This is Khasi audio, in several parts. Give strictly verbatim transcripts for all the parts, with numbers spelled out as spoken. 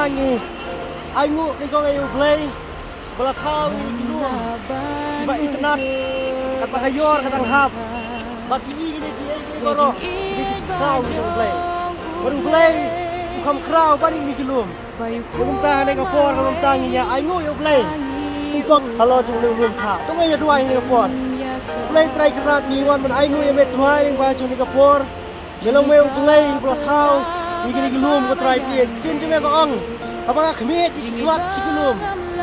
Ngi ainguh nyngkong ïa U Blei ba la thaw ïa ngi ki lum kiba itynnat, katba ka ïor ka dang hap, ba ki ïohi kine kiei kiei baroh, kine ki jingkhraw jong U Blei. Bad U Blei u kham khraw ban ïa ngi ki lum. Kumta ha kane ka por, kumta ngin ïa ainguh ïa U Blei. Kumta halor jong U Blei, to ngin ïa duwai ha kane ka por. U Blei Trai Kynrad, ngi wan ban ainguh ïa me Trai, lyngba jong kane ka por. Ïa long me U Blei ba la thaw ïa kine ki lum, ko Trai, phi ïeit. Ka ktien jong me ka ong, haba nga khmih ïa ki khlad sha ki lum,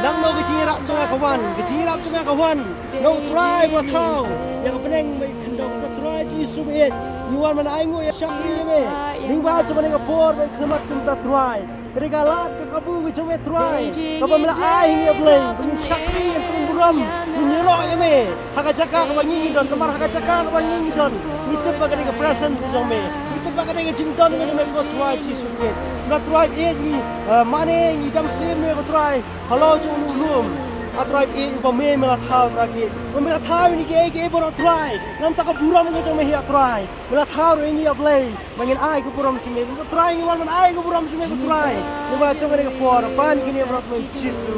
nangno ka jingïarap jong nga ka wan, ka jingïarap jong nga ka wan na U Trai ba la thaw ïa ka bneng bad ka khyndew. Ko Trai Jisu ba ïeit, ngi wan ban ainguh ïa, shakri ïa me lyngba jong kane ka por ban khmih kumta Trai. Ka dei ka lad ka kabu ka jong me Trai, kaba me la ai ha ngi, A Blei, ba ngin shakri, ngin pynburom, ngin ïaroh ïa me ha ka jaka kaba ngi ngi don, namar ha ka jaka kaba ngi ngi don, ngi tip ba ka dei ka presence ka jong me, ngi tip ba ka dei ka jingdon ka jong me, ko Trai Jisu Khrist. Namar Trai, ïeit ngi, eh, mane ngi dang sim me, ko Trai, halor jong u lum. A Trai, ïeit ba me, me la thaw, Trai, ïeit ba me la thaw ïa ngi kiei kiei baroh, Trai. Namar ka burom ka jong me hi, A Trai. Me la thaw ruh ïa ngi, A Blei, ba ngin ai ka burom sha me. Ko Trai, ngi wan ban ai ka burom sha me, ko Trai, lyngba jong kane ka por, ban kine baroh, ha u Jisu.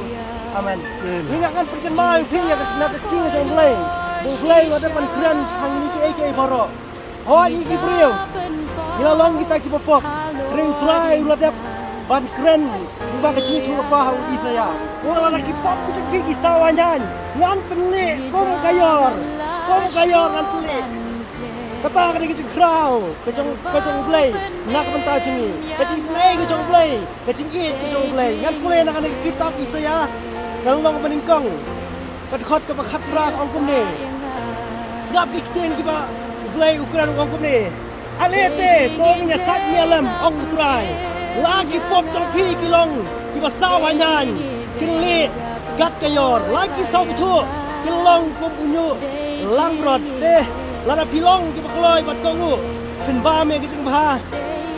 Amen. Amen. Ngi, ngan pynkynmaw ïa phi ïa ka, na ka ktien jong U Blei. U Blei u la dep ban kren shaphang ngi kiei kiei baroh. Hooid, ngi ki briew, ngi la long kita kiba pop. Hynrei U Trai u la dep ban kren lyngba ka jingïathuhlypa ha u Isaïah. U ong, lada ki pop ki jong phi ki saw haiñ haiñ, ngan pynleh kum ka ïor, kum ka ïor ngan pynleh. Kata ka dei ka jingkhraw ka jong, ka jong U Blei na ka bynta jong ngi. Ka jingisynei ka jong U Blei, ka jingïeit ka jong U Blei. Ngan pule na kane ka kitab Isaïah, ka lynnong ba nyngkong, ka dkhot kaba khatphra, ka ong kumne. Sngap ki ktien kiba U Blei u kren, u ong kumne. Ale te, to ngin ïasaid ïalem, ong U Trai. La ki pop jong phi ki long kiba saw haiñ haiñ, kin lieh kat ka ïor. La ki saw bthuh kin long kum u ñiuh langbrot. Te lada phi long kiba kloi bad kohnguh, phin bam ïa ka jingbha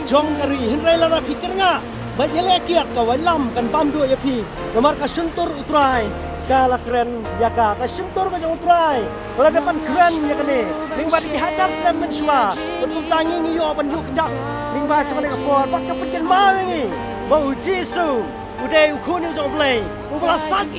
jong ka ri. Hynrei lada phi kyrngah bad ïaleh kiad, ka waitlam kan bam duh ïa phi. Namar ka shyntur U Trai ka la kren ïa ka, ka shyntur ka jong U Trai ka la dep ban kren ïa kane lyngba ki hajar snem mynshuwa. Bad kumta ngi ngi ïoh ban ïoh kjat lyngba jong kane ka por, bad ka pynkynmaw ïa ngi ba U Jisu u dei U Khun jong U Blei, uba la sait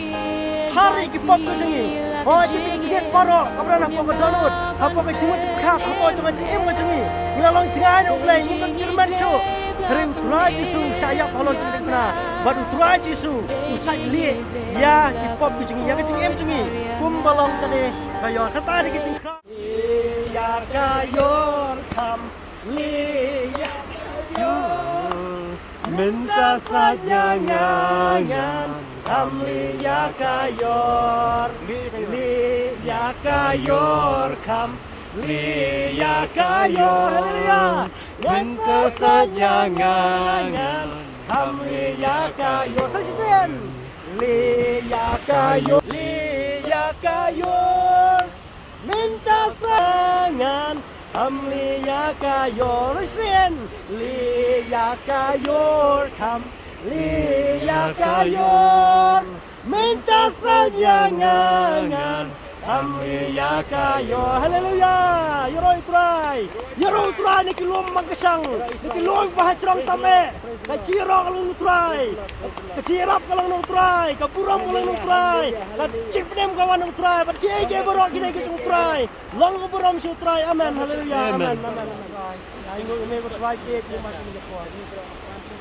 thar ïa ki pop ka jong ngi. Hooid, ka jingkit baroh kaba don hapoh ka dohnud, hapoh ka jingmut jingpyrkhat, hapoh jong ka jingim ka jong ngi, ngi la long jngai na U Blei, ngim don jingkyrmen shuh. Hynrei U Trai Jisu u shah ïap halor jingdikna, bad U Trai Jisu u sait lieh ïa ki pop ka jong ngi, ïa ka jingim jong ngi, kumba long kane ka ïor. Kata dei ka jingkhraw. Lieh ïa ka ïor kham, lieh ïa ka ïor. Mynta sa ïa nga ngan kham lieh ïa ka ïor. Lieh ïa ka ïor kham, lieh ïa ka ïor. Haleluya. Mynta sa ïa nga ngan kham lieh ïa ka ïor. Sa shisien. Lieh ïa ka ïor, lieh ïa ka ïor. Mynta sa ngan kham lieh ïa ka ïor. Shisien. Lieh ïa ka ïor kham, lieh ïa ka ïor. Mynta sa ïa nga ngan kham lieh ïa ka ïor. Haleluya. Ïaroh ïa U Trai. Ïaroh ïa U Trai na ki lum ba kyrshan, na ki lum ba ha jrong tam eh. Ka jingïaroh ka long na U Trai. Ka jingïarap ka long na U Trai. Ka burom ka long na U Trai. Ka jingpynim ka wan na U Trai. Bad kiei kiei baroh ki dei ki jong U Trai. Long ka burom sha U Trai. Amen. Haleluya. Amen. Amen. Amen. Amen. Amen. Amen. Amen. Amen.